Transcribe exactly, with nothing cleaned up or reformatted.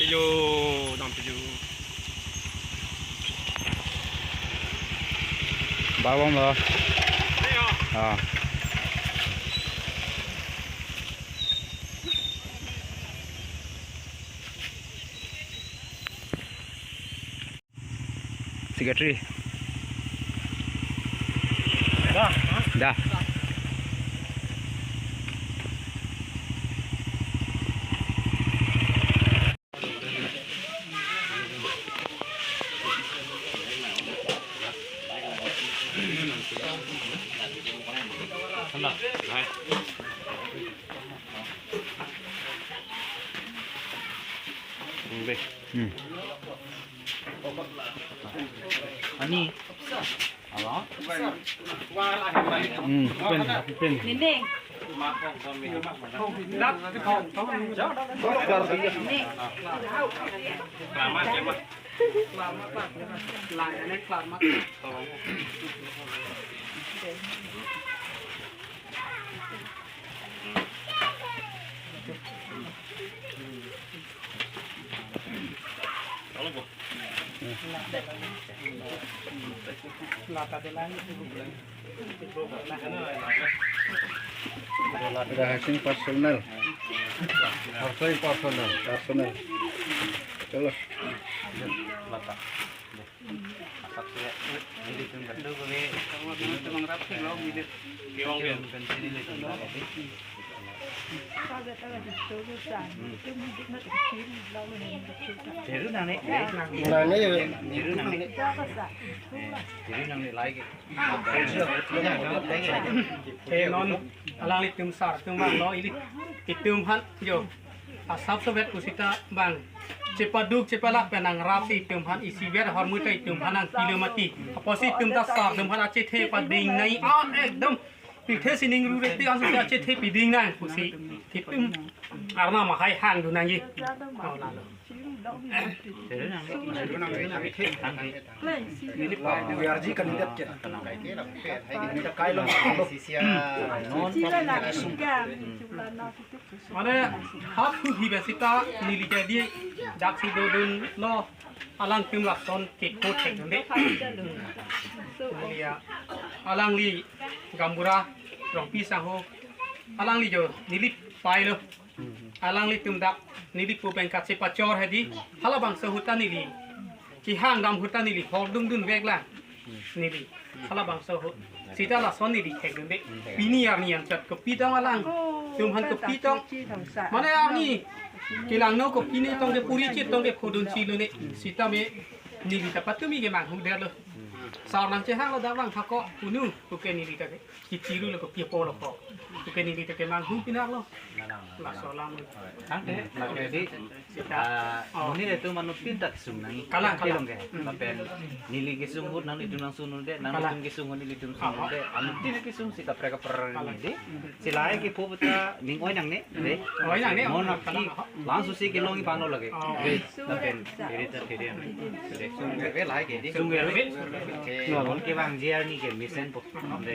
Yo, dam pilo. Babong lo. Ah. Secretary. Da. Da. Hmm. Ani. Alo. Hmm, pen, pen. Nini. Nini. Lata de lang. Lata de hashing personal. Personal, personal. Personal. Chalo. Lata. Nangne, nangne. Nangne, like. Te non alanglitum sar atum vanglo, ili itum aphan jo asap sovet pusita bang chepaduk chepalak pen nangrapsi itum aphan isivet ahormu ta itum aphan nangpilo mati. Apotsi itum ta sar atum aphan achethe pading nai, ah, ekdom pithe sining rure ti ansi achethe piding nai pusi itum Arnam ahai hangdun nangji. Oh, lalo. Arji kandidat ke. Neli ta kailong. Mane hap hi besita neli jadi daksi dodunlo alangtum lason kekot thekdunde. Neli ya alangli gaonbura Rongpi sangho alangli jo neli pailo. Alanglitum dak neli pu pen kachepachor hedi, halabangso ahut ta neli kehang dam ahut ta neli hordung dunveklang neli. Halabangso ahut sita lason neli thekdunde. Pini arni anchot kopi tong alangtum aphan kopi tong. Mane arni kelangno kopi ne tong ke puri chit tong ke khodun chilo ne. Sitame neli ta patumi ke manghudetlo. Sar nangchehanglo dak vang thako unu puke neli ta ke. Kichiru lo kopi apotlo ko. Puke neli ta ke manghupinaklo. Laso alam. Tangte, lake di, sita. Ah, oh, monit atum anuttin ta kesung nang. Kalang, kalang. Kelong ke. Hmm. Lapen neli kesung ahut nanglitum nangsungnunde, kalang, nanglitum kesung ahut nelitum, ah, oh, sungnunde. Anuttin kesung sita prek per, kalang, neli di. Hmm. Si lahai kepu ta ning oi nangne, de. Oi nangne, oh, mon api, kalang, oh, langsung si kelongji aphanlo lake. Oh. De, lapen, kiri ta kiri. De. Sunggerve lahai ke di. Sunggerve. Ke, non kevangji arni ke mesenpo. De.